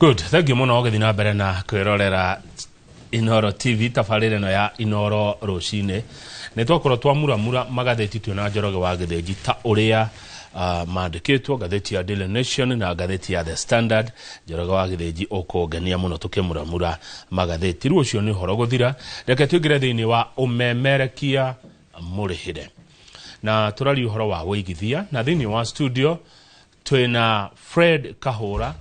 Good, thank you mũno ũgĩthiĩ na mbere na kwĩrorera Inoro TV, tabarĩra ĩno ya Inoro rũcinĩ. Nĩ twakorwo twamuramura magathĩti twĩ na Njoroge wa Gĩthĩnji ta ũrĩa mandĩkĩtwo ngathĩti ya Daily Nation na ngathĩti ya The Standard. Njoroge wa Gĩthĩnji ũkũngenia mũno tũkĩmuramura magathĩti. Rĩu ũcio nĩ ũhoro gũthira, reke tũingĩre thĩinĩ wa ũmemerekia mũrĩhĩre na tũraria ũhoro wa wĩigithia, na thĩinĩ wa studio twĩna Fred Kahũra,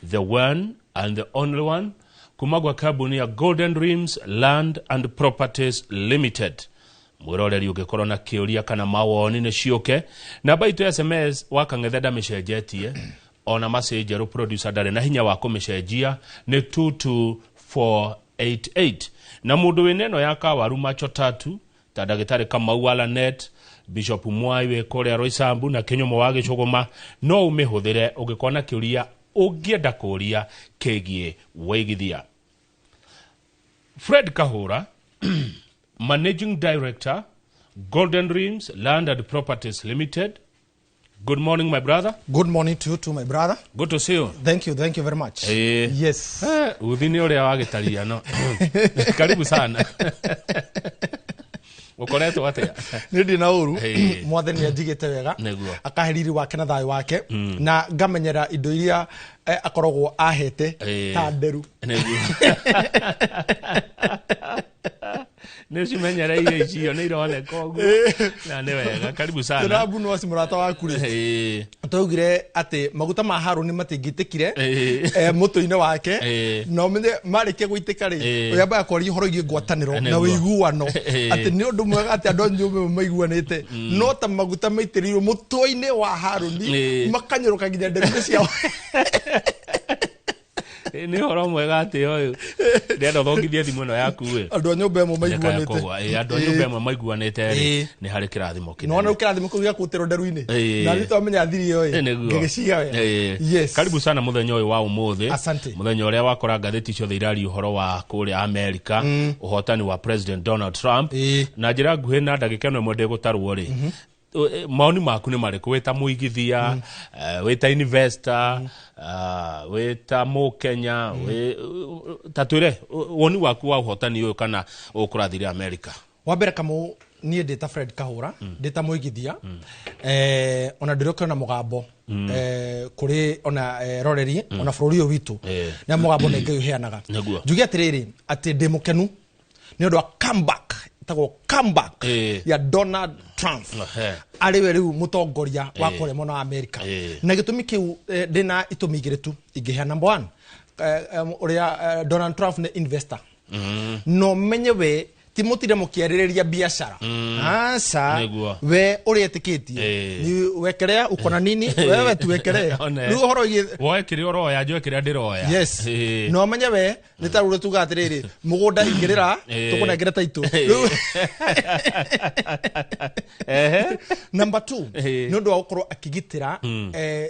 the one and the only one, kuma gwa kambuni ya Golden Dreams Land and Properties Limited. Mwĩroreri, ũngĩkorwo na kĩũria kana mawoni, nĩ ciũke. Namba itũ ya SMS wa Kang'ethe ndamĩcenjetie, ona macĩ njerũ, producer ndarĩ na hinya wa kũmĩcenjia, nĩ 22488. Na mũndũ wĩna ĩno ya kawaru macho tatu ta ndagĩtarĩ Kamau wa Lanet, Bishop Mwai wĩ kũrĩa Roysambu na Kĩnyũmũ wa Gĩcũgũma, no ũmĩhũthĩre ũngĩkorwo na kĩũria ũngĩenda kũũria kĩgiĩ wĩigithia. Fred Kahũra, Managing Director, Golden Dreams Land and Properties Limited. Good morning, my brother. Good morning to you too, my brother. Good to see you. Thank you, thank you very much. Yes. Uthi nĩ ũrĩa wagĩtariano. Karibu sana. Ũkoretwo atĩa? Nĩ ndĩ na ũru. Mwathani nĩ anjigĩte wega. Akahe riri wake na thayũ wake, na ngamenyera indo iria akoragwo ahete ta nderu. Nĩguo. Nĩ ũcimenyereire icio, nĩ ironeka ũguo. Na nĩ wega. Karibu sana. Tũrambu no mũrata waku rĩ, twaugire atĩ maguta ma Harũni matingĩitĩkire mũtwe-inĩ wake, na ũmenye marĩkia gũitĩka rĩ, ũrĩa ambaga kwaria ũhoro wĩgiĩ ngwatanĩro na ũiguano, atĩ nĩ ũndũ mwega atĩ andũ a nyũmba ĩmwe maiguanĩte, no ta maguta maitĩrĩirwo mũtwe-inĩ wa Harũni makanyũrũka nginya nderu-inĩ ciao. Nĩ ũhoro mwega atĩ ũyũ. Ndĩrenda ũthongithie thimũ ĩno yaku ĩ. Andũ a nyũmba ĩmwe maiguanĩte. Andũ a nyũmba ĩmwe maiguanĩte rĩ, nĩ harĩ kĩrathimo kĩnene. Nona kĩrathimo kĩu gĩa kũtĩrwo nderu-inĩ, na nĩ twamenya thiri ĩyo ĩ ngĩgĩciga wega. Yes. Karibu sana mũthenya ũyũ wa ũmũthĩ. Asante. Mũthenya ũrĩa wakora ngathĩti ciothe iraria ũhoro wa kũrĩa Amerika, ũhotani wa President Donald Trump. Na njĩra nguhĩ na ndagĩka ĩno ĩmwe ndĩgũtarwo rĩ, maoni maku nĩ marĩkũ wĩ ta mũigithia, wĩ ta investor, wĩ ta mũkenya, ta twĩre woni waku wa ũhotani ũyũ kana ũkũrathire Amerika? Wa mbere, Kamau, niĩ ndĩ ta Fred Kahũra, ndĩ ta mũigithia, ona ndĩrĩ na mũgambo kũrĩ ona roreri ona bũrũri ũyũ witũ, na mũgambo nĩ Ngai ũheanaga. Njuge atĩrĩrĩ, atĩ ndĩ mũkenu nĩ ũndũ wa comeback, ĩtagwo comeback ya Donald Trump, arĩ we rĩu mũtongoria wa kũrĩa mwena wa Amerika. Na gĩtũmi kĩu, ndĩna itũmi igĩrĩ tu ingĩhea. Number one, ũrĩa Donald Trump nĩ investor, no menye we ti mũtire mũkĩarĩrĩria biacara, aca. We ũrĩa etĩkĩtie ni wekelea uko na nini, wewe tuwekelee. Rĩu ũhoro wĩgiĩ Woe kĩrĩa ũroya, njoe kĩrĩa ndĩroya. Yes. No menye we nĩ ta rũrĩa tuga atĩrĩrĩ, mũgũnda ingĩrĩra, tũkũnengere taitũ. Rĩu number two, nĩ ũndũ wa gũkorwo akĩgitĩra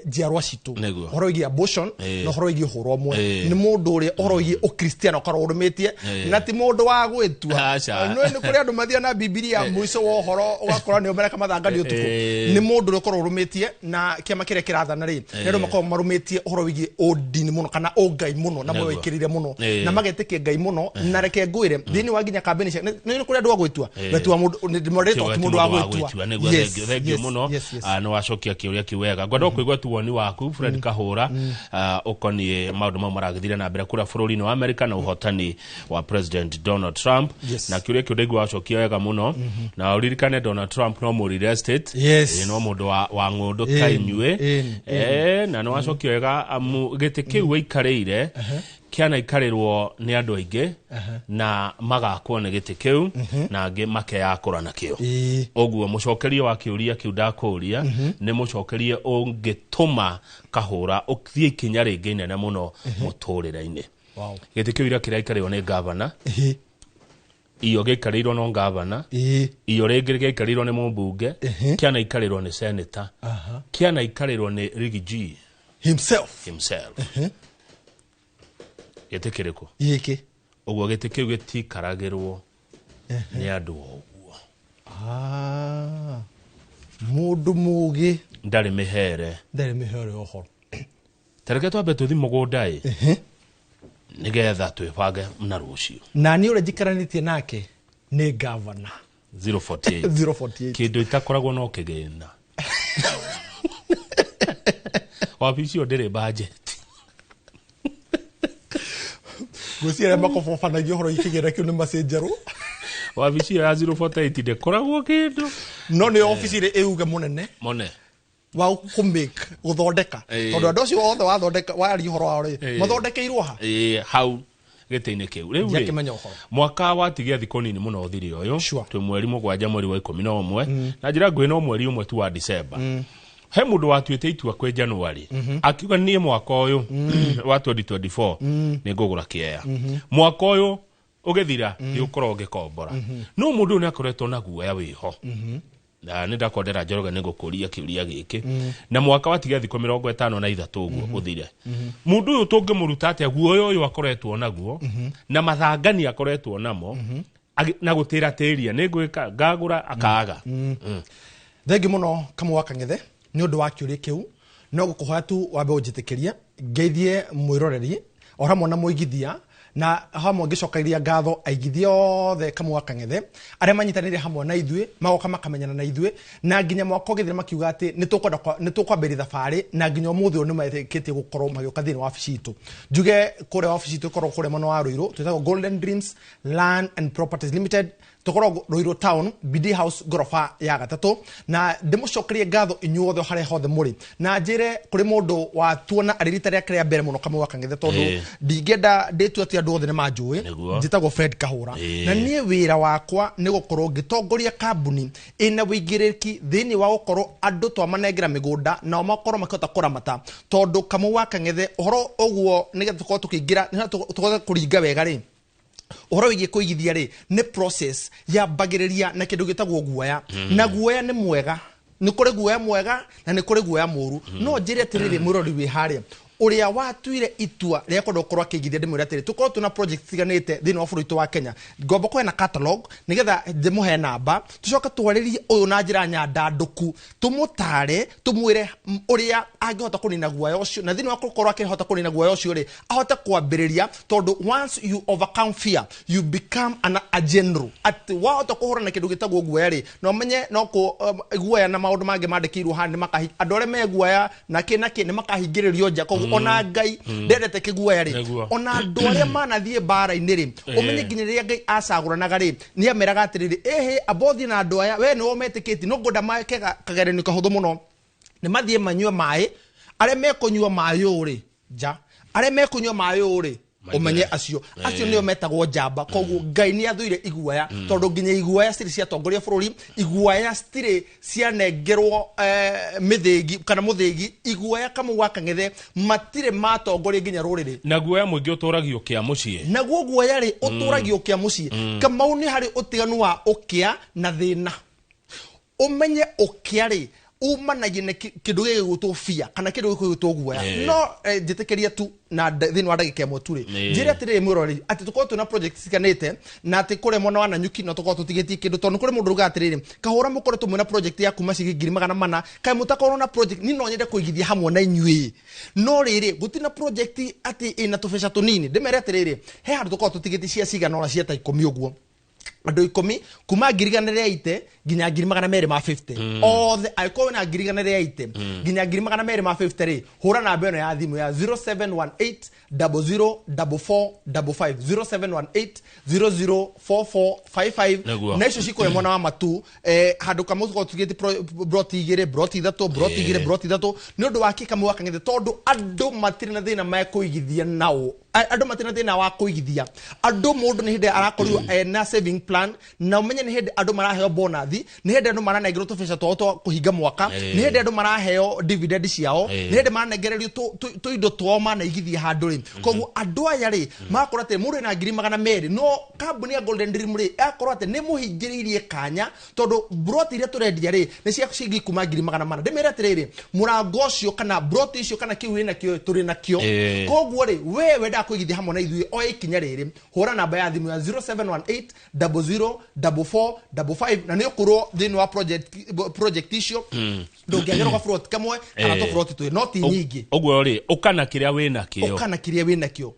njiarwa citũ, ũhoro wĩgiĩ abortion na ũhoro wĩgiĩ ũhoro ũmwe. Nĩ mũndũ ũrĩa ũhoro wĩgiĩ ũkristiano ũkorwo ũrũmĩtie, na ti mũndũ wa gwĩtua. Aca. No nĩ kũrĩ andũ mathiaga na Bibilia, mũico wa ũhoro ũgakora nĩo mereka mathangani ũtukũ. Nĩ mũndũ ũrĩa ũkorwo ũrũmĩtie na kĩama kĩrĩa kĩrathana rĩ, nĩ andũ makoragwo marũmĩtie ũhoro wĩgiĩ ũndini mũno kana ũngai mũno, na mawĩkĩrĩire mũno na magetĩkia Ngai mũno. Na reke ngwĩre, thĩinĩ wa nginya kambĩni cia nĩ kũrĩ andũ a gwĩtua, wetua mũndũ nĩ ti mũndũ wa gwĩtua. Nĩguo. Thank you, thank you mũno. Nĩ wacokia kĩũria kĩu wega. Ngwenda kũigua tu woni waku, Fred Kahũra, ũkoniĩ maũndũ mau maragĩthire na mbere kũrĩa bũrũri-inĩ wa Amerika na ũhotani wa President Donald Trump. Na kĩũria kĩu ndaigua wacokia wega mũno, na ũririkane Donald Trump no mũrire estate. No mũndũ wa ng'ũndũ ta inyuĩ. Na nĩ wacokia wega, amu gĩtĩ kĩu wĩikarĩire kĩanaikarĩrwo nĩ andũ aingĩ na magakwo nĩ gĩtĩ kĩu na angĩ makeyakũra nakĩo. Ũguo mũcokerie wa kĩũria kĩu ndakũria nĩ mũcokerie ũngĩtũma Kahũra ũthiĩ ikinya rĩngĩ inene mũno mũtũrĩre-inĩ. Gĩtĩ kĩu ira kĩraikarĩrwo nĩ gavana, iyo gĩikarĩirwo no gavana, iyo rĩngĩ gĩaikarĩirwo nĩ mũmbunge, kĩanaikarĩrwo nĩ senator, kĩanaikarĩrwo nĩ Riggy G himself. Himself. Gĩtĩ kĩrĩkũ? Gĩkĩ. Ũguo gĩtĩ kĩu gĩtikaragĩrwo nĩ andũ o ũguo. Ah, mũndũ mũgĩ ndarĩ mĩhere. Ndarĩ mĩhere ũhoro. Tareke twambe tũthi mũgũnda ĩ. Nĩgetha twĩbange na rũciũ. Na niĩ ũrĩa njikaranĩtie nake nĩ gavana. 048. 048. Kĩndũ itakoragwo no kĩgĩna. Wabici ĩyo ndĩrĩ budget. Ngwĩciria arĩa makobobanagia ũhoro ikĩgĩna kĩu nĩ macenjerwo. Wabici ĩyo ya 048 ndĩkoragwo kĩndũ. No nĩ obici ĩrĩ ĩuge mũnene Mone. wa kũmake gũthondeka, tondũ andũ acio othe wathondeka waria ũhoro wao rĩ, mathondekeirwo ha? Ĩĩ, hau gĩtĩ-inĩ kĩu rĩu rĩ, Ndiakĩmenya ũhoro. Mwaka watigia thikũ nini mũno ũthire ũyũ. Sure. Twĩ mweri 7 mweri wa 11, na njĩra nguhĩ no mweri ũmwe tu wa December. He mũndũ watuĩte itua kwĩ January, akiuga niĩ mwaka ũyũ wa 2024 nĩ ngũgũra kĩea, mwaka ũyũ ũgĩthira nĩ ũkorwo ngĩkombora. No mũndũ ũyũ nĩ akoretwo na guoya wĩho, na nĩ ndakondera Njoroge nĩ ngũkũria kĩũria gĩkĩ. Na mwaka watigia thikũ 53 ũguo ũthire, mũndũ ũyũ tũngĩmũruta atĩa guoya ũyũ akoretwo naguo na mathangani akoretwo namo, na gũtĩra tĩria nĩ ngwĩka ngagũra akaaga? Thengi mũno Kamau wa Kang'ethe nĩ ũndũ wa kĩũria kĩu. No gũkũhoya tu wambe ũnjĩtĩkĩrie ngeithie mwĩroreri o hamwe na mũigithia, na hamwe ngĩcokeria ngatho aigithia othe Kamau wa Kang'ethe arĩa manyitanĩire hamwe na ithuĩ, magoka makamenyana na ithuĩ, na nginya mwaka ũgĩthira makiuga atĩ nĩ tũkwenda nĩ tũkwambĩrĩria thabarĩ, na nginya ũmũthĩ ũyũ nĩ metĩkĩtie gũkorwo magĩũka thĩinĩ wa wabici itũ. Njuge kũrĩa wabici itũ ĩkoragwo kũrĩa mwena wa Ruiru, twĩtagwo Golden Dreams Land and Properties Limited, tũkoragwo Ruiru Town, BD House, ngoroba ya gatatũ. Na ndĩmũcokerie ngatho inyuothe harĩa hothe mũrĩ, na njĩre kũrĩ mũndũ watuona arĩ rita rĩake rĩa mbere mũno, Kamau wa Kang'ethe, tondũ ndingĩenda ndĩtue atĩ andũ othe nĩ manjũĩ. Njĩtagwo Fred Kahũra, na niĩ wĩra wakwa nĩ gũkorwo ngĩtongoria kambuni ĩna wĩigĩrĩrĩki thĩinĩ wa gũkorwo andũ twamanengera mĩgũnda nao makorwo makĩhota kũramata. Tondũ Kamau wa Kang'ethe, ũhoro ũguo nĩgetha tũkorwo tũkĩingĩra, nĩgetha tũhote kũringa wega rĩ, ũhoro wĩgiĩ kũigithia rĩ, nĩ process yambagĩrĩria na kĩndũ gĩtagwo guoya. Na guoya nĩ mwega, nĩ kũrĩ guoya mwega na nĩ kũrĩ guoya mũru. No njĩre atĩrĩrĩ, mwĩrori wĩ harĩa ũrĩa watuire itua rĩa kwenda gũkorwo akĩigithia, ndĩmwĩre atĩrĩ, tũkorwo twĩna project itiganĩte thĩinĩ wa bũrũri witũ wa Kenya. Ngomba kũheana catalog nĩgetha ndĩmũhe namba, tũcoke twarĩrie ũyũ na njĩra nyandandũku, tũmũtare, tũmwĩre ũrĩa angĩhota kũnina guoya ũcio, na thĩinĩ wa gũkorwo akĩhota kũnina guoya ũcio rĩ, ahote kwambĩrĩria, tondũ once you overcome fear, you become a general. Atĩ wahota kũhũrana na kĩndũ gĩtagwo guoya rĩ, na ũmenye no kũ guoya na maũndũ mangĩ mandĩkĩirwo haha nĩ makahi andũ arĩa me guoya na kĩ na kĩ nĩ makahingĩrĩrio nja. Koguo ona Ngai ndendete kĩguoya rĩ, ona andũ arĩa manathiĩ mbara-inĩ rĩ, ũmenye nginya rĩrĩa Ngai acagũranaga rĩ, nĩ ameraga atĩrĩrĩ, ĩhĩ, amba ũthiĩ na andũ aya, we nĩwe ũmetĩkĩtie, no ngwenda meke kageranio kahũthũ mũno, nĩ mathiĩ manyue maĩ, arĩa mekũnyua maĩ ũũ rĩ nja, arĩa mekũnyua maĩ ũũ rĩ, ũmenye acio nĩo metagwo njamba. Koguo Ngai nĩ athũire iguoya, tondũ nginya iguoya citirĩ ciatongoria bũrũri, iguoya citirĩ cianengerwo mĩthĩgi kana mũthĩgi. Iguoya, Kamau wa Kang'ethe, matirĩ matongoria nginya rũrĩrĩ. Na guoya mũingĩ ũtũragio kĩa mũciĩ. Naguo guoya rĩ, ũtũragio kĩa mũciĩ. Kamau, nĩ harĩ ũtiganu wa ũkĩa na thĩna. Ũmenye ũkĩa rĩ, umanagia na kĩndũ gĩgwĩtwo fear kana kĩndũ gĩgwĩtwo guoya. No njĩtĩkĩria tu na thĩinĩ wa ndagĩka ĩmwe tu rĩ, njĩre atĩrĩrĩ mwĩroreri atĩ tũkorwo twĩna project citiganĩte, na atĩ kũrĩa mwena wa Nanyuki no tũkorwo tũtigĩtie kĩndũ, tondũ nĩ kũrĩ mũndũ ugaga atĩrĩrĩ, Kahũra, mũkoretwo mwĩna project ya kuma ciringi 400,000, kaĩ mũtakorwo na project? Niĩ no nyende kũigithia hamwe na inyuĩ, no rĩrĩ gũtirĩ na project atĩ ĩna tũbeca tũnini. Ndĩmere atĩrĩrĩ, he handũ tũkorwo tũtigĩtie cia cigana ũna cia ta 10 ũguo, andũ 10 kuma 180,000 nginya 250,000 othe. Angĩkorwo wĩna 180,000 nginya 250,000 rĩ, hũra namba ĩno ya thimũ ya 0718 0044 55, 0718 004455. Na icio cikũrĩa mwena wa Matu, handũ kamwe tũkorwo tũtigĩtie broti igĩrĩ, broti ithatũ, broti igĩrĩ, broti ithatũ. Nĩ ũndũ wa kĩ, Kamau wa Kang'ethe? Tondũ andũ matirĩ na thĩna mekũigithia nao. Andũ matirĩ na thĩna wa kũigithia andũ. Mũndũ nĩ hĩndĩ arakorirwo ena saving plan, na ũmenye nĩ hĩndĩ andũ maraheo bonus, nĩ hĩndĩ andũ maranengerwo tũbeca twao twa kũhinga mwaka, nĩ hĩndĩ andũ maraheo dividend ciao, nĩ hĩndĩ maranengererio tũindo twao manaigithia handũ rĩ. Koguo andũ aya rĩ, magakorwo atĩ mũndũ ena 200,000, no kambuni ya Golden Dream rĩ, ĩgakorwo atĩ nĩ mũhingĩrĩirie kanya, tondũ broti iria tũrendia rĩ, nĩ cia ciringi kuma 400,000. Ndĩmere atĩrĩrĩ, mũrango ũcio kana broti icio kana kĩu wĩnakĩo tũrĩ nakĩo. Koguo rĩ, we wendaga kũigithia hamwe na ithuĩ, oya ikinya rĩrĩ, hũra namba ya thimũ ya 0718 00 44 55, na nĩ ũkũrwo thĩinĩ wa project icio. Ndũngĩagĩrwo gaburoti kamwe kana tũburoti twĩrĩ, no ti nyingĩ. Ũguo rĩ, ũkana kĩrĩa wĩna kĩo. Ũkana kĩrĩa wĩnakĩo.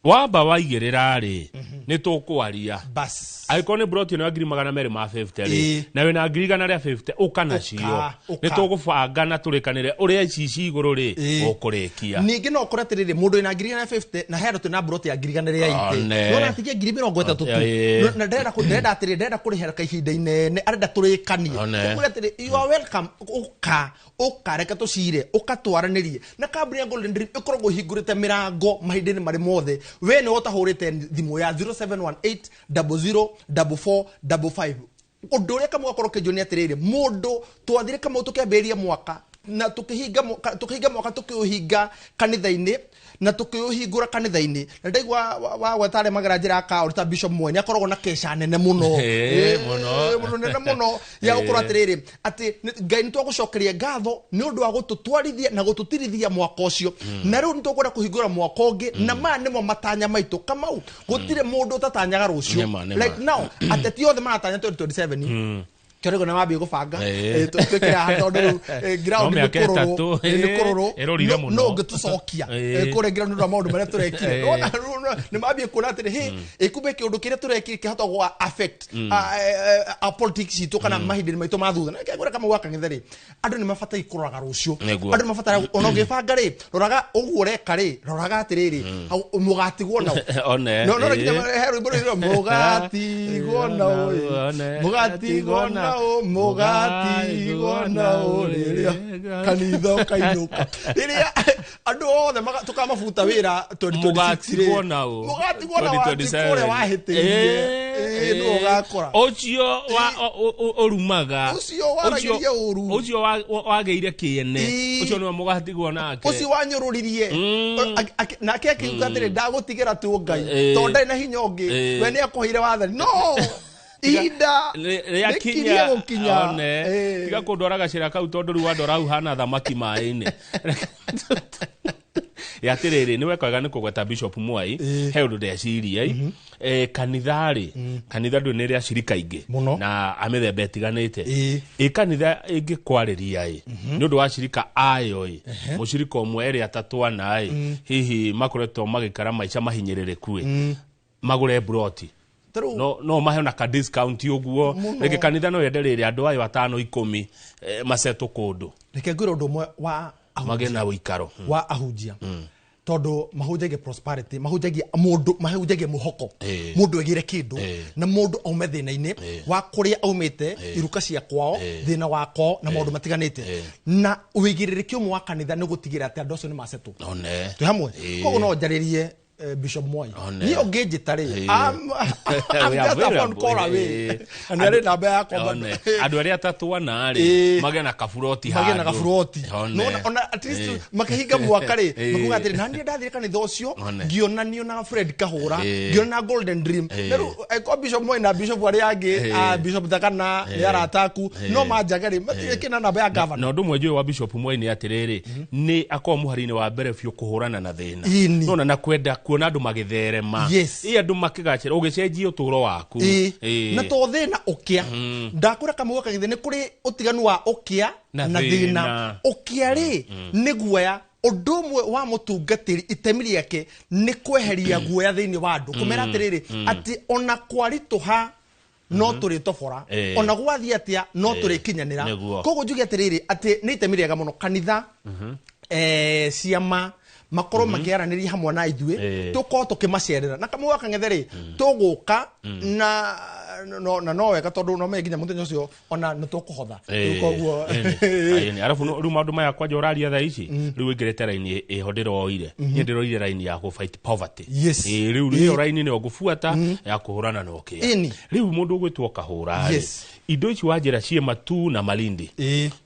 Wamba waigĩrĩra rĩ, nĩ tũkwaria. Bas. Angĩkorwo nĩ broti ĩno ya 250,000 rĩ, Ĩĩ. na wĩna 150,000, ũka nacio. Ũka. Nĩ tũgũbanga na tũrĩkanĩre ũrĩa ici ci igũrũ rĩ, Ĩĩ. ũkũrĩkia. Ningĩ no ũkore atĩrĩrĩ, mũndũ wĩna 150,000 na he andũ twĩna mburoti ya 180,000. One. Nona atigie 30,000 tu. Ĩĩ. Na ndĩrenda ndĩrenda atĩrĩ, ndĩrenda kũrĩhĩra kahinda inene, arenda tũrĩkanie. One. Tũkwĩre atĩrĩ, you are welcome, ũka, ũka, reke tũcire, ũka twaranĩrie. Na kambuni ya Golden Dream ĩkoragwo ĩhingũrĩte mĩrango mahinda-inĩ marĩ mothe. We nĩwe ũtahũrĩte thimũ ya 0718 00 44 55. Ũndũ ũrĩa kamwe gakorwo kĩnjũ nĩ atĩrĩrĩ, mũndũ twathire kamwe tũkĩambĩrĩria mwaka na tũkĩhinga mwaka, tũkĩũhinga kanitha-inĩ na tũkĩũhingũra kanitha-inĩ, na ndaigua wagweta arĩa magera njĩra ya kaũri ta Bishop Mwene akoragwo na keca nene mũno. Ĩĩ, mũno. Mũno, nene mũno ya gũkorwo atĩrĩrĩ, atĩ Ngai nĩ twagũcokeria ngatho nĩ ũndũ wa gũtũtwarithia na gũtũtirithia mwaka ũcio, na rĩu nĩ tũkwenda kũhingũra mwaka ũngĩ, na maya nĩmo matanya maitũ. Kamau, gũtirĩ mũndũ ũtatanyaga rũciũ. Nĩma, nĩma. Like now, ateti othe maratanya 2027, kĩorego nĩ mambie gũbanga. Ĩĩ. Twĩkĩre haha tondũ rĩu ground No nĩ mĩaka kũrũrũ, 3, nĩ kũrũrũ. ĩrũrire mũno. No ũngĩtũcokia kũrĩa ground nĩ ũndũ wa maũndũ marĩa tũrekire. Nĩwona, rĩu nĩ mambie kuona atĩrĩ, hĩ, ĩkumbe kĩũndũ kĩrĩa tũrekire kĩhota gwa affect a politics citũ kana mahinda-inĩ maitũ ma thutha. Na kĩngũra kamau gaka ng'ethe rĩ, andũ nĩ mabataire kũroraga rũciũ. Nĩguo. Andũ nĩ mabataraga ona ũgĩbanga rĩ, roraga ũguo ũreka rĩ, roraga atĩrĩrĩ, hau mũgatigwo nao. One. No no nginya he rwĩmbo rũrũ, mũgatigwo nao ĩ. One. Mũgatigwo nao, mũgatigwo nao rĩrĩa kanitha ũkainũka, rĩrĩa andũ othe tũkamabuta wĩra 2026 rĩ. Mũgatigwo nao. Mũgatigwo nao atĩ 2027. kũrĩa wahĩtĩirie. Ĩĩ, nĩwe ũgakora. Ũcio ũrumaga. Ũcio waragĩria ũru. Ũcio wagĩire kĩene. Ũcio nĩwe mũgatigwo nake. Ũcio wanyũrũririe. Nake akiuga atĩrĩ, ndagũtigĩra tu Ngai, tondũ ndarĩ na hinya ũngĩ. We nĩ akũheire wathani, no ihinda rĩkirie gũkinya. One. Tiga kũndwara gacĩra kau, tondũ rĩu wandwara hau hana thamaki maĩ-inĩ. Ya atĩrĩrĩ, nĩ weka wega nĩ kũgweta Bishop Mwai. He ũndũ ndeciria kanitha rĩ, kanitha ndũĩ nĩ rĩa acirika aingĩ Mũno. na a mĩthemba ĩtiganĩte. Ĩĩ. Ĩ kanitha ĩngĩkwarĩria ĩ nĩ ũndũ wa acirika ayo ĩ, mũcirika ũmwe, erĩ, atatũ, ana ĩ, hihi makoretwo magĩikara maica mahinyĩrĩrĩku ĩ, magũre mburoti, Ta rĩu no mahe ona ka discount ũguo? Mũno. Rĩngĩ kanitha no yende rĩrĩ andũ ayo atano, 10, macetwo kũndũ. Reke ngwĩre ũndũ ũmwe wa ahunjia. Magĩe na ũikaro. Wa ahunjia, tondũ mahunjagia prosperity, mahunjagia mũndũ, mahunjagia mũhoko, mũndũ egĩre kĩndũ na mũndũ aume thĩna-inĩ wa kũrĩa aumĩte, iruka cia kwao, thĩna wa kwao na maũndũ matiganĩte. Na ũigĩrĩrĩki ũmwe wa kanitha nĩ gũtigĩrĩra atĩ andũ acio nĩ macetwo. One. Twĩ hamwe? Ĩĩ. Koguo no njarĩrie Bishop Mwai. One. Niĩ ũngĩnjĩta rĩ, We I'm are just a phone available. call away. Na nĩ arĩ namba yakwa One. bado. Andũ arĩa atatũ ana rĩ, magĩe na kaburoti magĩe na handũ. gaburoti. One. Nona ona at least makĩhinga mwaka rĩ, makuga atĩrĩ, na niĩ ndathire kanitha ũcio, One. ngĩonanio na Fred Kahũra, ngĩona na Golden Dream. Na rĩu angĩkorwo Bishop Moi na Bishop arĩa angĩ, Bishop Thakana nĩ arata aku, no manjage rĩ, matirĩ kĩna namba ya gavana. Na ũndũ ũmwe njũĩ wa Bishop Mwai nĩ atĩrĩrĩ, nĩ akorwo mũhari-inĩ wa mbere biũ kũhũrana na thĩna. Ĩni. Nona na kwenda kuona andũ magĩtherema. Yes. Ĩ andũ makĩgacĩra, ũgĩcenjia ũtũũro waku. Ĩĩ. Na to thĩna ũkĩa, ndakũra kamwe gaka, nĩ kũrĩ ũtiganu wa ũkĩa Na na thĩna. thĩna. Ũkĩa rĩ, nĩ guoya. Ũndũ ũmwe wa mũtungatĩri, itemi rĩake nĩ kweheria guoya thĩinĩ wa andũ, kũmera atĩrĩrĩ, atĩ ona kwaritũha no tũrĩtobora, ona gwathiĩ atĩa no tũrĩkinyanĩra. Koguo njuge atĩrĩrĩ, atĩ nĩ itemi rĩega mũno kanitha, ciama makorwo makĩaranĩria hamwe na ithuĩ, tũkorwo tũkĩmacerera. Na kamwe gaka ng'ethe rĩ, tũgũka na no, na no wega, tondũ no menye nginya mũthenya ũcio ona nĩ tũkũhotha. Rĩu koguo Ĩni. Arabu rĩu maũndũ maya kwanja ũraria thaa ici, rĩu ũingĩrĩte raini ĩho ndĩroire, niĩ ndĩroire raini ya gũ fight poverty. Yes. Rĩu ĩyo raini nĩyo ngũbuata ya kũhũrana na ũkĩa. Rĩu mũndũ ũgwĩtwo Kahũra rĩ, indo ici wanjĩra ciĩ Matu na Malindi.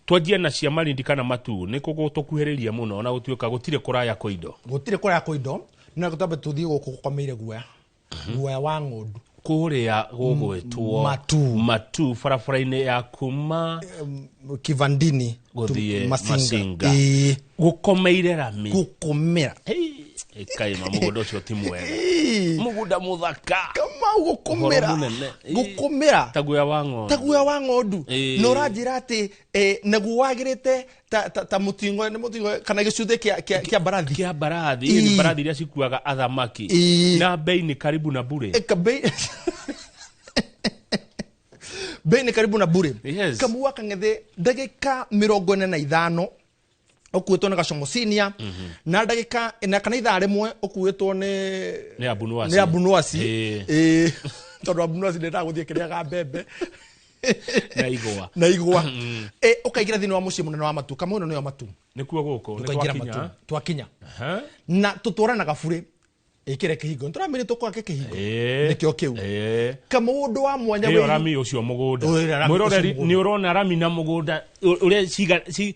Twanjie na cia Malindi kana Matu, nĩ kũ tũkuhĩrĩria mũno na gũtuĩka gũtirĩ kũraya kwa indo? Gũtirĩ kũraya kwa indo. No twambe tũthiĩ gũkũ gũkomeire guoya, guoya wa ng'ondu. Kũrĩa gũgwĩtwo Matu. Matu, barabara-inĩ ya kuma Kivandini to gũthiĩ Masinga. Masinga. Ĩĩ. Gũkomeire rami. Gũkomera. Hey, Ĩkaima mũgũnda ũcio ti mwega. Ĩĩ. Mũgũnda mũthaka. Kamau gũkũmĩra. Ũhoro mũnene. Ĩĩ. Gũkũmĩra. Ta guoya wa ng'ondu. Ta guoya wa ng'ondu. Ĩĩ. Na ũranjĩra atĩ naguo wagĩrĩte ta mũtingo, nĩ mũtingo kana gĩcuthĩ kĩa mbarathi. Kĩa mbarathi, Ĩĩ. nĩ mbarathi iria cikuaga athamaki. Ĩĩ. Na bei nĩ karibu na bure. Eka bei bei nĩ karibu na bure. Yes. Kamau wa Kang'ethe ndagĩka 45 ũkuĩtwo nĩ Gacomo Senior, na ndagĩka na kana ithaa rĩmwe ũkuĩtwo Nĩ Abunuasi. nĩ Abunuasi. Ĩĩ. Ĩĩ. Tondũ Abunuasi ndendaga gũthiĩ kĩrĩaga mbembe Na igwa. Na igwa. Ũkaingĩra thĩinĩ wa mũciĩ mũnene wa Matu. Kamau ĩno nĩyo Matu. Nĩkuo gũkũ, nĩ Tũkaingĩra twakinya. Matu. Twakinya. Aha. Na tũtwaranaga burĩ. Ĩkĩre kĩhingo. Nĩtũramenya tũkwake kĩhingo. Ĩĩ. Nĩkĩo kĩu. Ĩĩ. Kamau ũndũ wa mwanya Ĩyo wĩ rami ũcio mũgũnda. Ũyũ rami ũcio Mwĩroreri mũgũnda. nĩ ũrona rami na mũgũnda ũrĩa ciga ci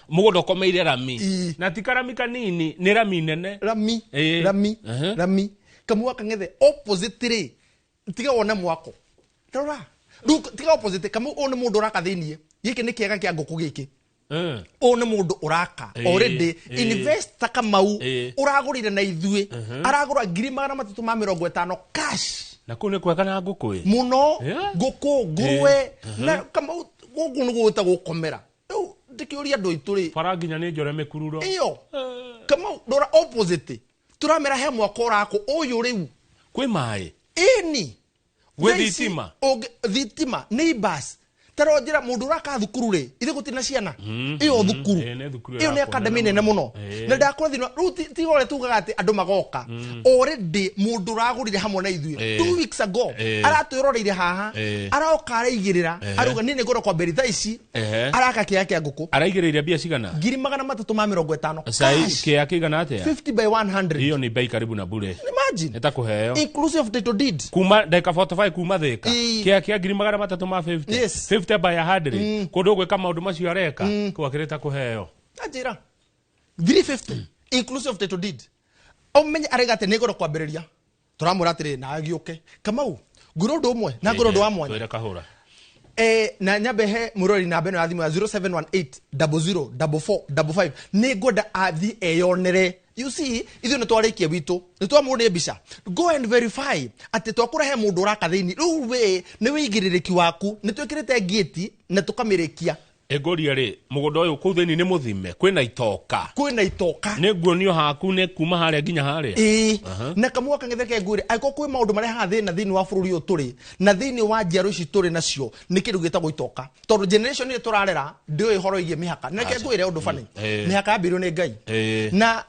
mũgũnda ũkomeire rami. Ĩĩ. Na ti karami kanini, nĩ rami nene. Rami. Ĩĩ. Rami. Aha. Rami. Kamau wa Kang'ethe opposite rĩ. Tiga wone mwako. Tarora. Rĩu tiga opposite. Kamau ũyũ nĩ mũndũ ũraka thĩiniĩ. Gĩkĩ nĩ kĩega kĩa ngũkũ gĩkĩ. Ũyũ nĩ mũndũ ũraka. Already investor Kamau ũragũrire na ithuĩ. Aragũra 350,000 cash. Na kũu nĩ kwega na ngũkũ ĩ. Mũno. Yeah. Ngũkũ, ngũrwe. Na Kamau gũkũ nĩ gwĩtagwo gũkomera. Rĩu ndĩkĩũria andũ aitũ rĩ. Bara nginya nĩ njore mĩkururo. Ĩyo. Kamau ndora opposite. Tũramera he mwako ũrakwo ũyũ rĩu. Kwĩ maĩ. Ĩni. Gwĩ Thaa ici thitima. Thitima, neighbors. Ta rora njĩra mũndũ ũraka thukuru rĩ, ithuĩ gũtirĩ na ciana. Ĩyo thukuru. Ĩĩ, nĩ thukuru Ĩyo nĩ ĩrakwo academy nene nene mũno. mũno. Na ndakora thĩinĩ wa-, rĩu ti ũrĩa tugaga atĩ andũ magoka. Already mũndũ ũragũrire hamwe na ithuĩ. 2 weeks ago, aratwĩroreire haha. Aroka araigĩrĩra. Arauga niĩ nĩngũrora kwambĩrĩria thaa ici. Araka kĩea kĩa ngũkũ. Araigĩrĩire mbia cigana? 350,000. Cai Cash. kĩea kĩigana atĩa? 50 by 100. Hiyo ni bei karibu na bure. Imagine. Nĩ ta kũheo. Inclusive of title deed. Kuma ndagĩka 45 kuma Thĩka. Ĩĩ. Kĩea kĩa 350,000. Yes. 50 by 100. Kũndũ gwĩka maũndũ macio areka, kũu akĩrĩ ta kũheo. Anjĩra. 350 inclusive of title deed. Ũmenye arauga atĩ nĩ ngũrwo kwambĩrĩria. Tũramwĩra atĩrĩ na agĩũke. Kamau, ngwĩra ũndũ ũmwe na ngwĩra ũndũ wa mwanya. Twĩre kahũra. Na nyambe he mũrori namba ĩno ya thimũ ya zero seven one eight double zero double four double five. Nĩ ngwenda athiĩ eyonere. You see, ithuĩ nĩ twarĩkia witũ, nĩ twamũrĩa mbica. Go and verify atĩ twakũra he mũndũ ũraka thĩinĩ. Rĩu we nĩ wĩigĩrĩrĩki waku, nĩ twĩkĩrĩte ngĩti na tũkamĩrĩkia. Ĩngũria rĩ, mũgũnda ũyũ kũu thĩinĩ nĩ mũthime, kwĩna itoka. Kwĩna itoka. Nĩ nguonio haku nĩ kuma harĩa nginya harĩa. Ĩĩ. Na Kamau wa Kang'ethe ke ngwĩre, angĩkorwo kwĩ maũndũ marehaga thĩna thĩinĩ wa bũrũri ũyũ tũrĩ, na thĩinĩ wa njiaro ici tũrĩ nacio, nĩ kĩndũ gĩtagwo itoka. Tondũ generation ĩrĩa tũrarera, ndĩũĩ ũhoro wĩgiĩ mĩhaka. Na reke ngwĩre ũndũ funny. Mĩhaka yambĩrĩirio nĩ Ngai. Na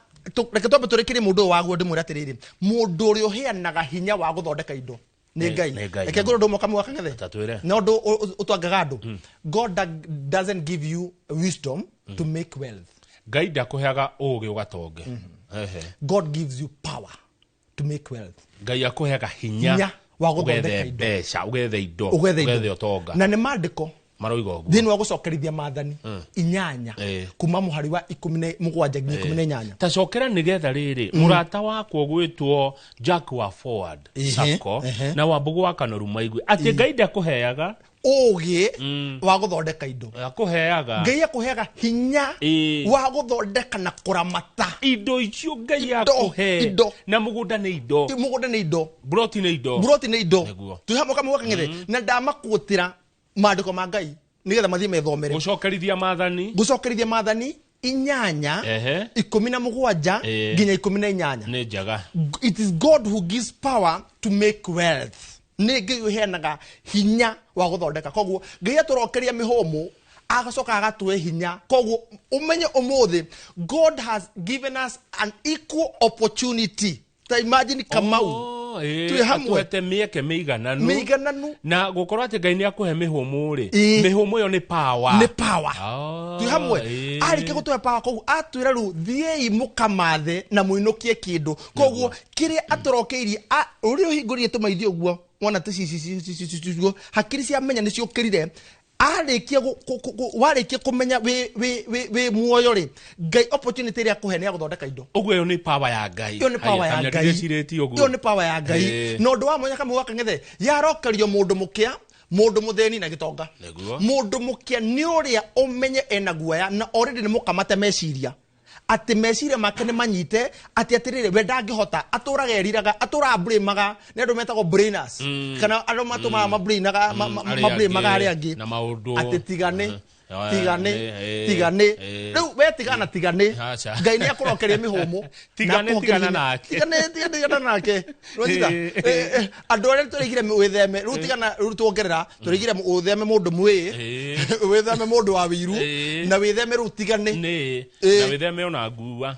reke twambe tũrĩkĩrie mũndũ ũyũ waguo ndĩmwĩre atĩrĩrĩ, mũndũ ũrĩa ũheanaga hinya wa gũthondeka indo nĩ Ngai. Nĩ Ngai. Reke ngwĩre ũndũ ũmwe Kamau wa Kang'ethe. Ta twĩre. Na ũndũ ũtwangaga andũ. God doesn't give you wisdom to make wealth. Ngai ndakũheaga ũũgĩ ũgatonge. Ehe. God gives you power to make wealth. Ngai akũheaga hinya Hinya wa gũthondeka ũgethe indo. mbeca, ũgethe indo, Ũgethe indo. ũgethe ũtonga. Na nĩ maandĩko Maroiga ũguo. Thĩinĩ wa gũcokerithia maathani 8 kuma mũhari wa 17 nginya 18. Ta cokera nĩgetha rĩrĩ, mũrata wakwa ũgwĩtwo Jack wa Forward Sacco na wa Mbũgũ wa Kanoru Maigue atĩ Ngai ndakũheaga ũũgĩ wa gũthondeka indo. Akũheaga. Ngai akũheaga hinya wa gũthondeka na kũramata indo icio Ngai Indo, akũhe. indo. Na mũgũnda nĩ indo. Mũgũnda nĩ indo. Broti nĩ indo. Broti nĩ indo. Nĩguo. Twĩ hamwe Kamau wa Kang'ethe. Na ndamakuotĩra maandĩko ma Ngai nĩgetha mathiĩ methomere. Gũcokerithia maathani. Gũcokerithia maathani 8, 17 nginya 18. Nĩ njega. It is God who gives power to make wealth. Nĩ Ngai ũheanaga hinya wa gũthondeka. Koguo Ngai atũrokeria mĩhũmũ agacoka agatũhe hinya. Koguo ũmenye ũmũthĩ God has given us an equal opportunity. Ta imagine Kamau. Oh, Twĩ hamwe. atũhete mĩeke mĩigananu. Mĩigananu. Na gũkorwo atĩ Ngai nĩ akũhe mĩhũmũ rĩ, Ĩĩ. mĩhũmũ ĩyo nĩ power. Nĩ power. Oh, Twĩ hamwe. ĩĩ. Arĩkia gũtũhe power, koguo atwĩra rĩu thiĩi mũkamathe na mũinũkie kĩndũ. Koguo kĩrĩa atũrokeirie, ũrĩa ũhingũrire tũmaithio ũguo, wona tũ ci, ci, ci, ci, ci, ci, ci, ũguo, hakiri cia menya nĩ ciũkĩrire. Arĩkia warĩkia kũmenya wĩ muoyo rĩ, Ngai opportunity ĩrĩa akũhe nĩ ya gũthondeka indo. Ũguo ĩyo nĩ power ya Ngai. Ĩyo nĩ power ya Haya, Ngai. ndĩrecirĩtie ũguo. Ĩyo nĩ power ya Ngai. Na ũndũ wa mwanya Kamau wa Kang'ethe, yarokerio mũndũ mũkĩa, mũndũ mũthĩni na gĩtonga. Nĩguo. Mũndũ mũkĩa nĩ ũrĩa ũmenye ena guoya na already nĩ mũkamate meciria. Atĩ meciria make nĩ manyite atĩ atĩrĩrĩ, we ndangĩhota, atũraga eriraga, atũraga brainaga. Nĩ andũ metagwo brainers, kana andũ matũmaga mabrainaga, Arĩa mabrainaga angĩ, arĩa angĩ na maũndũ. Atĩ tigane, tigane, tigane. Rĩu we tigana, tigane. Aca. Ngai nĩ akũrokeria mĩhũmũ. Tigane, Na akũhokerie tigana hinya. nake. Tigane, tigane, tigana nake. Nĩwanyita? Andũ arĩa tũrĩgire wĩtheme rĩu, tigana rĩu, tuongerera tũrĩgire wĩtheme mũndũ mwĩĩ, wĩtheme mũndũ wa wĩiru, na wĩtheme rĩu tigane. Nĩ na wĩtheme ona ngua.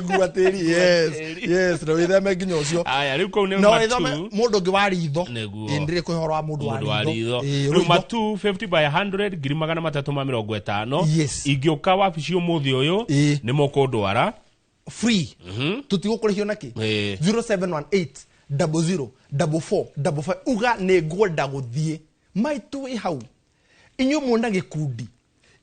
Ngua tĩri, yes. Tĩri. Yes, na wĩtheme nginya ũcio. Aya, rĩu kũu nĩ Na matu. wĩtheme mũndũ ũngĩ wa ritho. Nĩguo. Ĩ, ndĩrĩ kũhe ũhoro wa mũndũ wa Mũndũ wa ritho. ritho. Ĩ, Rĩu rũitho. matu 50 by 100, 350,000. Ingĩũka wabici ũmũthĩ ũyũ, nĩ mũkũndwara? Free, tũtigũkũrĩhio nakĩ. 0718 00 44 55, uga nĩ ngwenda gũthiĩ maitũ wĩ hau. Inyuĩ muona gĩkundi,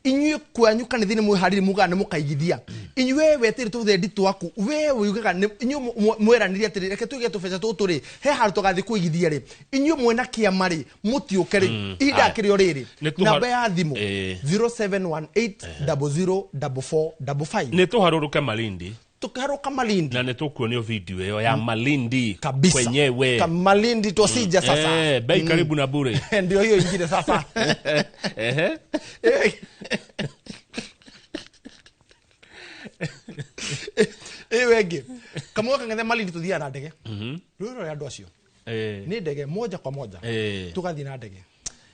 inyuĩ kwanyu kanitha-inĩ mwĩharĩrie, mugaga nĩ mũkaigithia. Inyuĩ wetĩre tũthendi twaku, we ugaga inyuĩ mweranire atĩrĩ, reke tũige tũbeca tũtũ rĩ, he handũ tũgathiĩ kũigithia rĩ. Inyuĩ mwena kĩama rĩ, mũtiũke rĩ, ihinda Aya. akĩrĩ o rĩrĩ. Namba ya thimũ, 0718 00 44 55. Nĩ tũharũrũke Malindi. Tukiharuka Malindi. Na nĩ tũkuonio video ĩyo ya Malindi Kabisa. kwenyewe. Ka Malindi tosija sasa. Bei karibu na bure. Ndio hiyo ingine sasa. Ĩyo ĩngĩ, kamwe kang'ethe Malindi, tuthiaga na ndege. Rũĩ rũrĩa andũ acio nĩ ndege moja kwa moja. Tũgathiĩ na ndege.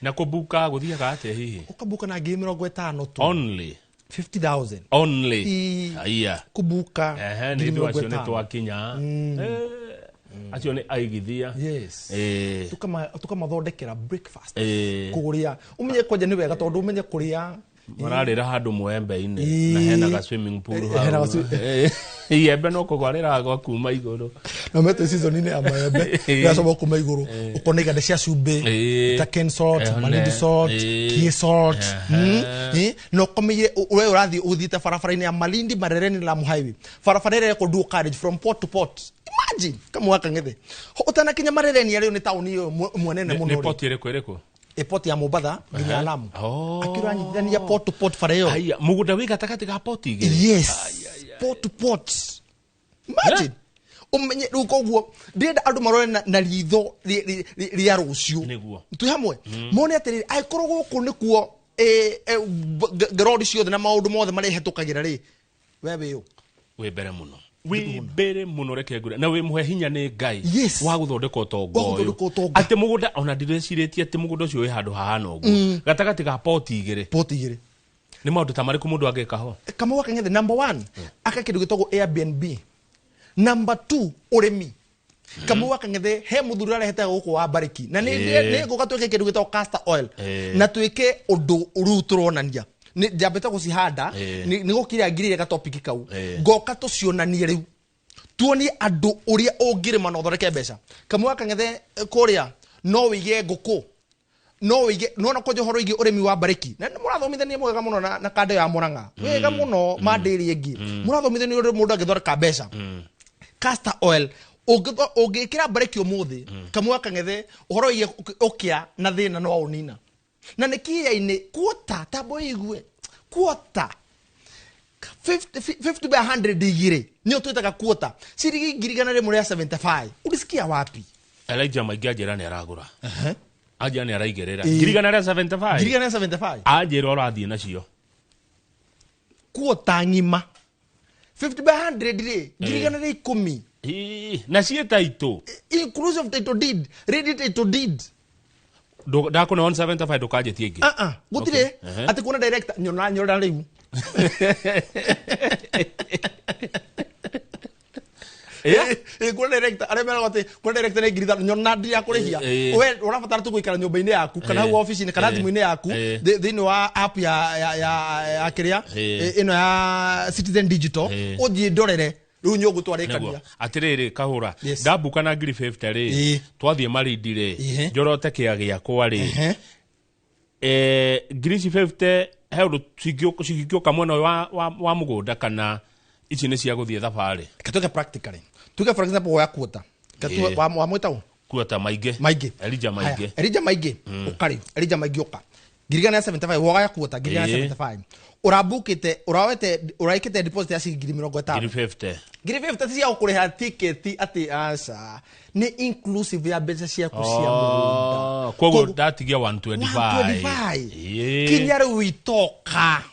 Na kũbuka gũthiaga atĩa hihi? Ũkabuka na 50,000 tu. Only? 50,000. Only? Aya. Kubuka Ehe, nĩ ngiri ithuĩ mĩrongo acio nĩ ĩtano. twakinya. Acio nĩ aigithia. Yes. Tukamathondekera breakfast. Kũrĩa ũmenye kwanja nĩ wega, tondũ ũmenye kũrĩa Mararĩra handũ mwembe-inĩ na hena ga swimming pool Hena hau. Iembe no kũgwarĩra gwa kuma igũrũ. Na metwo season-inĩ ya maembe, ĩgacoka kuma igũrũ, ũkona iganda cia cumbĩ ta Ken Salt, Malindi Salt, Kie Salt. Na ũkomeire we ũrathiĩ ũthiĩte barabara-inĩ ya Malindi Marereni Lamu Highway, barabara ĩrĩa ĩrekwo dual carriage from port to port. Imagine, kamwe gaka ng'ethe ũtanakinya Marereni, arĩo nĩ taũni ĩyo ĩmwe nene Nĩ mũno rĩ. port ĩrĩkũ ĩrĩkũ? Ĩ port ya Mombatha nginya Lamu. Akĩranyitithania port to port bara ĩyo. Aya, mũgũnda wĩ gatagatĩ ga port igĩrĩ. Yes, port to port. Imagine, umenye rĩu. Koguo ndĩrenda andũ marore na ritho rĩa rũciũ. Twĩ hamwe, mone atĩrĩrĩ, angĩkorwo gũkũ nĩkuo ngerori ciothe na maũndũ mothe marĩa hetũkagĩra rĩ, we wĩ ũ? Wĩ mbere mũno, wĩ mbere mũno. Reke ngwĩre, na wĩ mũhe hinya nĩ Ngai wa gũthondeka ũtonga Wa ũyũ. gũthondeka ũtonga. Atĩ mũgũnda, ona ndirecirĩtie atĩ mũgũnda ũcio wĩ handũ hahana ũguo gatagatĩ ga poti igĩrĩ. Port igĩrĩ. Nĩ maũndũ ta marĩkũ mũndũ angĩka ho? Kamau akang'ethe, number one, aka kĩndũ gĩtagwo Airbnb. Number two, ũrĩmi. Kamau akang'ethe, he mũthuri arehete gũkũ wa mbarĩki, na nĩ ngũka twĩke kĩndũ gĩtagwo castor oil, na twĩke ũndũ rĩu tũronania. Nĩ njambĩte gũcihanda. Nĩ gũkira ngirire gatopiki kau. Ngoka tũcionanie rĩu, tuonie andũ ũrĩa ũngĩrĩma na ũthondeke mbeca. Kamau akang'ethe, kũrĩa no wĩige ngũkũ, no wĩige nona kwanja ũhoro wĩgiĩ ũrĩmi wa mbarĩki, na nĩ mũrathomithania mwega mũno na kando ya Mũrang'a, wega mũno mandĩri ĩngĩ mũrathomithania ũrĩa mũndũ angĩthondeka mbeca. Castor oil, ũngĩkĩra mbarĩki ũmũthĩ, kamwe akang'ethe, ũhoro wĩgiĩ ũkĩa na thĩna no ũnina, na nĩ kĩa-inĩ kuota tambo igue kuota 50 50 by 100 igĩrĩ nĩyo twĩtaga kuota, ciringi 175,000. Ulisikia wapi? Elijah Maingĩ anjĩra nĩ aragũra, anjĩra nĩ araigĩrĩra 175,000. 175,000. Anjĩra ũrathiĩ nacio. Kuota ng'ima 50 by 100 rĩ, 110,000. Ii, na ciĩ taitũ. Inclusive title deed, ready title deed. Ndakũne 175, ndũkanjĩtie ĩngĩ. Ah ah, gũtirĩ. Atĩ kuona director nyona nyona rĩu. Kuona director arĩa meraga atĩ kuona director nĩ 5,000, nyona ndirakũrĩhia. We ũrabatara tu gũikara nyũmba-inĩ yaku kana hau ofici-inĩ kana thimũ-inĩ yaku, thĩinĩ wa app ya kĩrĩa, ĩno ya Citizen Digital, ũthiĩ ndorere rĩu nyũngũ twarĩkania. Nĩguo. Atĩrĩrĩ kahũra, ndambuka na 50,000 rĩ, twathiĩ Marindi rĩ, njorote kĩa gĩakwa rĩ, ngiri ici 50 he ũndũ cingĩũka mwena ũyũ wa mũgũnda, kana ici nĩ cia gũthiĩ thabarĩ? Reke tuge practically, tuge for example woya kuota wa mwĩtagwo Kuota Maingĩ. Maingĩ. Elijah Maingĩ. Haya, Elijah Maingĩ, ũka rĩu. Elijah Maingĩ, ũka. 175 wogaya kuota ngiri igana Ĩĩ. rĩa 75 ũrambukĩte ũrawete ũraikĩte deposit ya ciringi 50,000. Ngiri 50. 50,000 ti cia gũkũrĩha tiketi atĩ, aca, nĩ inclusive ya mbeca ciaku cia mũgũnda. Oh, koguo ndatigia 125. 125. Ĩĩ. Kinya rĩu itoka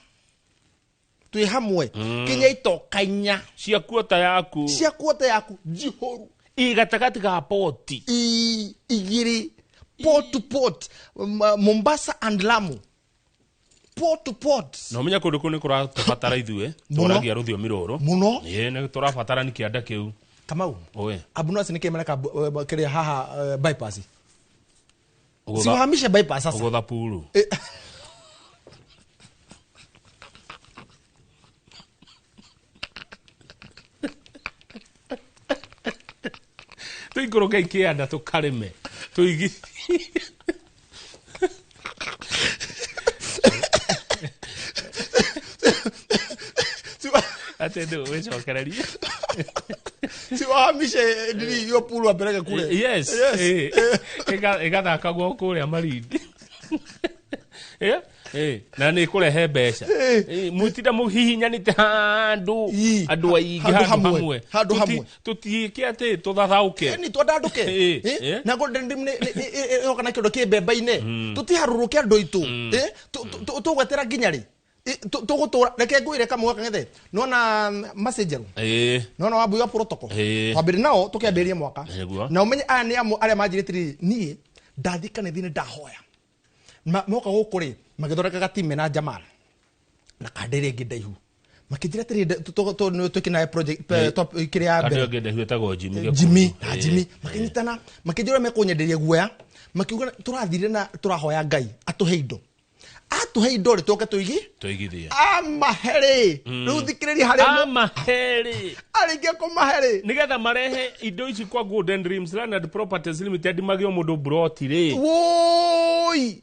twĩ hamwe, kinya itoka inya cia kuota yaku cia kuota yaku njihũru. Ĩ gatagatĩ ga poti. Igĩrĩ, port to port, Mombasa and Lamu, port to port. Na ũmenye kũndũ kũu nĩ kũratũbatara ithuĩ Mũno. twaragia rũthiomi rũrũ Mũno. Ĩĩ, nĩ tũrabatara nĩ kĩanda kĩu. Kamau, Oe. Abunuasi nĩ kĩmereka kĩrĩa haha, bypass. Ũgũtha- Siwahamishe bypass sasa. Ũgũtha puru. Tũikũrũke ikĩanda tũkarĩme tũigi. Atĩ ndũ wĩcokererie. Siwahamishe ndiri hiyo pulu apeleke kule. Yes. Yes. Eh, ĩgathakagwo kũrĩa Malindi. Eh, eh, na nĩ kũrehe mbeca. Eh, mũtinda mũhihinyanĩte handũ Ii. andũ aingĩ Handũ handũ hamwe. hamwe. Handũ hamwe. Tũtiĩke atĩ tũthathaũke. Ni twandandũke. Eh, eh. Na Golden Dream nĩ yoka na kĩndũ kĩ mbemba-inĩ, tũtiharũrũke andũ aitũ. Eh, tũgwetera nginya rĩ? Eh, tũgũtũra reke ngwĩre kamwe kang'ethe nona macenjerũ nona wambui wa protocol. Twambĩrĩ nao tũkĩambĩrĩria mwaka. Nĩguo. Na ũmenye aya nĩ amwe arĩa manjĩrĩte rĩrĩ, niĩ ndathiĩ kanitha-inĩ ndahoya. Moka gũkũ rĩ, magĩthondekaga team mena Jamal na kanda ĩrĩa ĩngĩ ndaihu, makĩnjĩra atĩrĩ, twĩke nawe project top kĩrĩa ya Kandũ mbere. ĩngĩ ndaihu ĩtagwo Jimmy Gĩkundu. Jimmy na Jimmy makĩnyitana, makĩnjĩra mekũnyenderia guoya, makiuga tũrathire na tũrahoya Ngai atũhe indo, atũhe indo rĩ, tũke tũigi Tũigithie. Amahe rĩ, rĩu thikĩrĩria harĩa Amaherĩ. Arĩkia kũmahe rĩ, Nigetha marehe indo ici kwa Golden Dreams Land and Properties Limited magĩo mũndũ broti rĩ. Woi.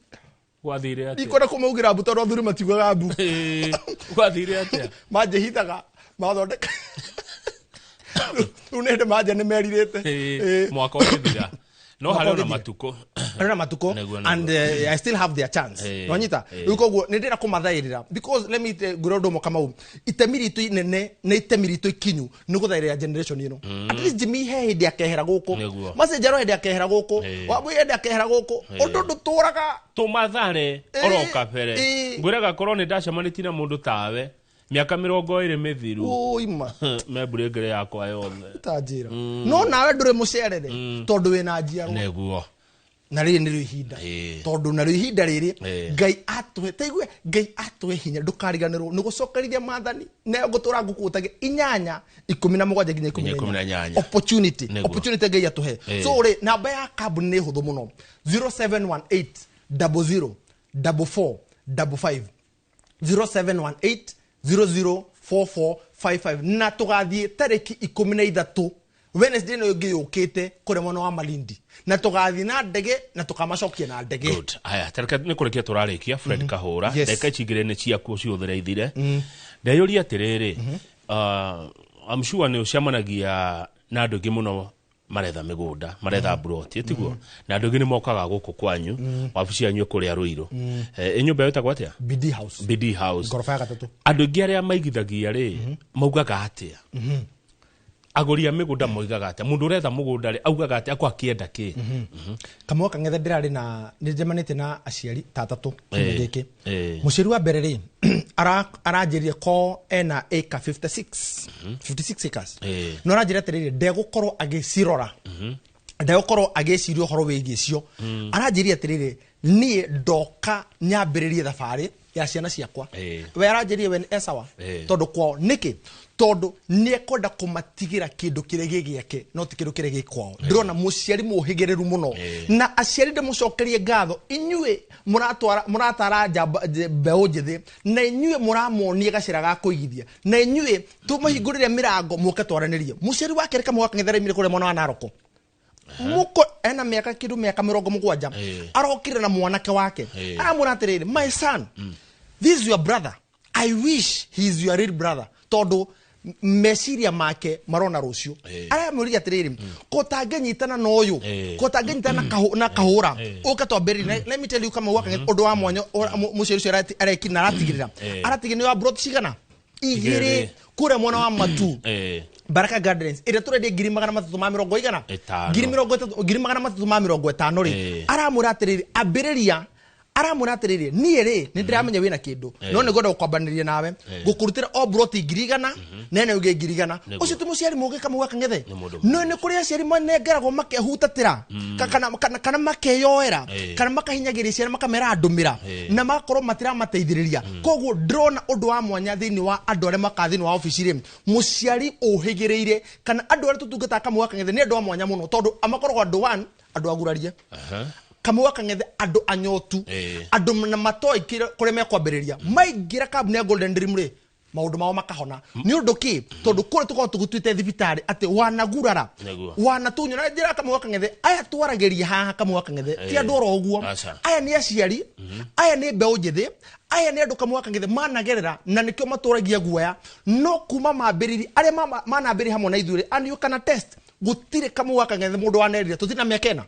Gwathire atĩa? Ndikwenda kũmaugĩra mbu tondũ athuri matiugaga mbu. Eh, gwathire atĩa? Manjĩhithaga mathondeka rĩu nĩ hĩndĩ manja nĩ merirĩte. Eh, mwaka ũgĩthira no Mwaka harĩ ona ũgĩthira. matukũ. Harĩ na matukũ. Nĩguo, nĩguo. And I still have their chance. Nwanyita rĩu koguo nĩ ndĩra kũmathaĩrĩra because let me ngwĩre ũndũ ũmwe, Kamau, itemi ritũ inene na itemi ritũ ikinyu nĩ gũthaĩrĩra generation ĩno. At least Jimmy he hĩndĩ akehera gũkũ. Nĩguo. Macenjero hĩndĩ akehera gũkũ. Wambui hĩndĩ akehera gũkũ. Ũndũ ndũtũraga. Tũmathare oro kabere. Ngwĩraga korwo nĩ ndacemanĩtie na mũndũ tawe mĩaka 20 mĩthiru, Ũima. memburĩngĩrĩ yakwa yothe. Ta njĩra no nawe ndũrĩ mũcerere tondũ wĩna njiarwa. Nĩguo. Na rĩrĩ nĩrĩo ihinda, tondũ narĩo ihinda rĩrĩ Ngai atũhe, taigue, Ngai atũhe hinya ndũkariganĩrwo nĩ gũcokerithia maathani nayo ngũtũra ngũkũtagia 8:17 nginya Nginya 18. Opportunity. Nĩguo. Opportunity Ngai atũhe. So rĩ, namba ya kambuni nĩ hũthũ mũno, 0718 00 44 55, 0718 004455, na tũgathiĩ tarĩki 13 Wednesday ĩno ĩngĩ yũkĩte kũrĩa mwena wa Malindi, na tũgathiĩ na ndege na tũkamacokia na ndege. Good. Aya, tareke nĩ kũrĩkia tũrarĩkia, Fred Kahũra. Yes. Ndagĩka ici igĩrĩ nĩ ciaku ũcihũthĩre ithire. Ndeyũria atĩrĩrĩ, I'm sure nĩ ũcemanagia na andũ aingĩ mũno maretha mĩgũnda, maretha mburoti, tiguo? Na andũ aingĩ nĩ mokaga gũkũ kwanyu, wabici yanyu ĩ kũrĩa Rũirũ. Eh, ĩ nyũmba ĩyo ĩtagwo atĩa? BD House. BD House. Ngoroba ya gatatũ. Andũ aingĩ arĩa maigithagia rĩ, maugaga atĩa? Agũri a mĩgũnda moigaga atĩa? Mũndũ ũretha mũgũnda rĩ, augaga atĩa? Akwa akĩenda kĩ? Kamwe kang'ethe ndĩrarĩ na nĩ njemanĩtie na aciari ta atatũ kiumia gĩkĩ. Mũciari wa mbere rĩ, aranjĩrire ko ena acre 56, 56 acres. No aranjĩra atĩrĩrĩ, ndegũkorwo agĩcirora, ndegũkorwo agĩciria ũhoro wĩgiĩ cio. Aranjĩrire atĩrĩrĩ, niĩ ndoka nyambĩrĩrie thabarĩ ya ciana ciakwa. We aranjĩrire we nĩ esawa tondũ kwao nĩkĩ, tondũ nĩ ekwenda kũmatigĩra kĩndũ kĩrĩa gĩ gĩake no ti kĩndũ kĩrĩa gĩ kwao. Ndĩrona mũciari mũhĩgĩrĩru mũno. Na aciari, ndĩmũcokerie ngatho inyuĩ mũratwara mũratara njamba mbeũ njĩthĩ, na inyuĩ mũramonia gacĩra ga kũigithia, na inyuĩ tũmahingũrĩre mĩrango mũke twaranĩrie. Mũciari wa kerĩ, kamwe gakang'ethera kũrĩa mwena wa Naroko muko, ena mĩaka kĩndũ mĩaka 70. Arokire na mwanake wake. Aramwĩra atĩrĩrĩ, "My son, this is your brother. I wish he is your real brother, tondũ Meciria make marona rũciũ. Aramũria atĩrĩrĩ, ko tangĩnyitana na ũyũ, ko tangĩnyitana na kahũra ũka twambĩrĩrie. Let me tell you, kama waka ũndũ wa mwanya mũciari ũcio areki na aratigĩrĩra aratigĩrĩra nĩ wa brot cigana? Igĩrĩ. Igĩrĩ. Kũrĩa mwena wa Matu, Baraka Gardens, ĩrĩa tũrendia ngiri magana matatũ ma mĩrongo igana, Ĩtano. ngiri mĩrongo ĩtatũ, ngiri magana matatũ ma mĩrongo ĩtano rĩ, aramwĩra atĩrĩrĩ, ambĩrĩria. Aramwĩra atĩrĩrĩ, niĩ rĩ, nĩ ndĩramenya wĩna kĩndũ, no nĩ ngwenda gũkwambanĩria nawe, gũkũrutĩra o broti 100,000 nene ũngĩ 100,000. Ũcio ti mũciari mũgĩ, Kamau wa Kang'ethe? Nĩ mũndũ. No nĩ kũrĩ aciari manengeragwo makehutatĩra, kana makeyoera, kana makahinyagĩria ciana, makamera ndũmĩra, na magakorwo matiramateithĩrĩria. Koguo ndĩrona ũndũ wa mwanya thĩinĩ wa andũ arĩa makaa thĩinĩ wa obici rĩ, mũciari ũhĩgĩrĩire kana andũ arĩa tũtungataga, Kamau wa Kang'ethe, nĩ andũ a mwanya mũno, tondũ makoragwo andũ one, andũ agurarie, Kamau wa Kang'ethe, andũ anyotu, andũ na matoĩ kũrĩa mekwambĩrĩria. Maingĩra kambuni ya Golden Dream rĩ, maũndũ mao makahona. Nĩ ũndũ kĩ? Tondũ kũrĩa tũkoragwo tũgũtuĩte thibitarĩ atĩ wanagurara, wanatunywo na njĩra. Kamau wa Kang'ethe, aya twaragĩria haha, Kamau wa Kang'ethe, ti andũ oro ũguo. Aca. Aya nĩ aciari, aya nĩ mbeũ njĩthĩ, aya nĩ andũ, Kamau wa Kang'ethe, managerera na nĩkĩo matũragia guoya. No kuma mambĩrĩria, arĩa manambĩrĩria hamwe na ithuĩ rĩ, and you can attest, gũtirĩ, Kamau wa Kang'ethe, mũndũ wanerire tũtirĩ na mĩaka ĩna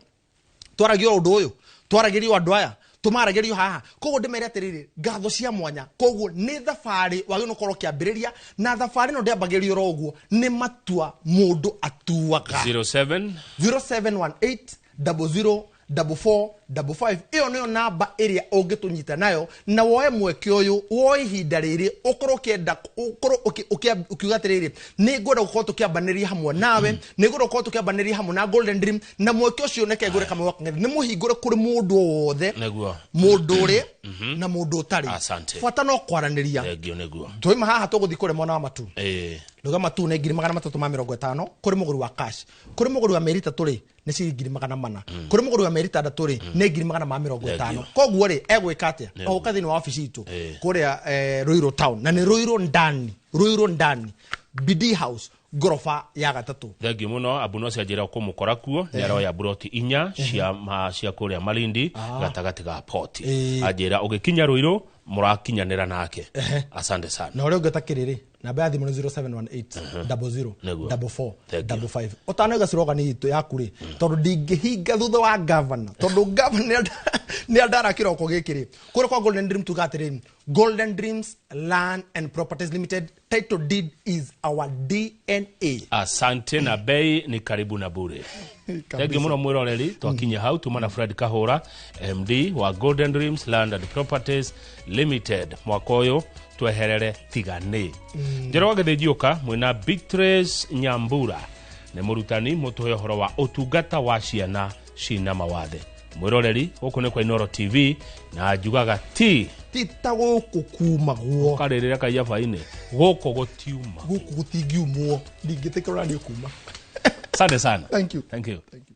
twaragio ũndũ ũyũ, twaragĩrio andũ aya tũmaragĩrio haha. Koguo ndĩmere atĩrĩrĩ, ngatho cia mwanya. Koguo nĩ thabarĩ wagĩrĩirwo nĩ gũkorwo ũkĩambĩrĩria, na thabarĩ ĩno ndĩambagĩrĩrio oro ũguo, nĩ matua mũndũ atuaga. 07 0718 00 44 55, ĩyo nĩyo namba ĩrĩa ũngĩtũnyita nayo na woe mweke ũyũ, woe ihinda rĩrĩ, ũkorwo ũkĩenda, ũkorwo ũkiuga atĩrĩrĩ, nĩ ngwenda gũkorwo tũkĩambanĩria hamwe nawe, nĩ ngwenda gũkorwo tũkĩambanĩria hamwe na Golden Dream. Na mweke ũcio, neke ngwĩre, Kamau wa Kang'ethe, nĩ mũhingũre kũrĩ mũndũ o wothe, mũndũ ũrĩ na mũndũ ũtarĩ. Asante. Bata no kwaranĩria. Thengio, nĩguo. Twaima haha tũgũthiĩ kũrĩa mwena wa Matu. Nduga Matu nĩ 350,000 kũrĩ mũgũri wa cash. Kũrĩ mũgũri wa mĩeri 3 rĩ, nĩ ciringi 400,000. Kũrĩ mũgũri wa mĩeri 6 rĩ, nĩ ngiri magana ma mĩrongo ĩtano. Koguo rĩ, egwĩka atĩa? Ogũka thĩinĩ wa obici itũ kũrĩa Ruiru town, na nĩ Ruiru ndani, Ruiru ndani, BD House, ngoroba ya gatatũ. Thengiũ mũno. Abu no cianjĩra kũmũkora kuo, nĩ aroya buroti inya cia cia kũrĩa Malindi, gatagatĩ ga poti. Anjĩra ũgĩkinya Rũirũ mũrakinyanĩra nake. Asante sana. Na ũrĩa ũngĩ ũtakĩrĩ rĩ, namba ya thimũ nĩ 0718 00 44 Thank you. 55. Ũtanoiga slogan itũ yaku rĩ, tondũ ndingĩhinga thutha wa governor, tondũ governor nĩ andara kĩroko gĩkĩ rĩ, kũrĩa kwa Golden Dream tuga atĩrĩrĩ, Golden Dreams Land and Properties Limited, title deed is our DNA. Asante, na bei ni karibu na bure. Thengiũ mũno mwĩroreri, twakinya hau tuma na Fred Kahũra, MD wa Golden Dreams Land and Properties Limited. Mwaka ũyũ tweherere tigane njoro wa gĩthĩnjiũka mwĩna Beatrice Nyambura, nĩ mũrutani, mũtũhe ũhoro wa ũtungata wa ciana cina mawathe. Mwĩroreri, gũkũ nĩ kwa Inoro TV, na njugaga ti ti ta gũkũ kumagwo. Karĩrĩra kaiyabainĩ, gũkũ gũtiuma. Gũkũ gũtingiumwo, ndingĩtĩkĩra ũraniĩ kuma. Asante sana. Thank you. Thank you. Thank you.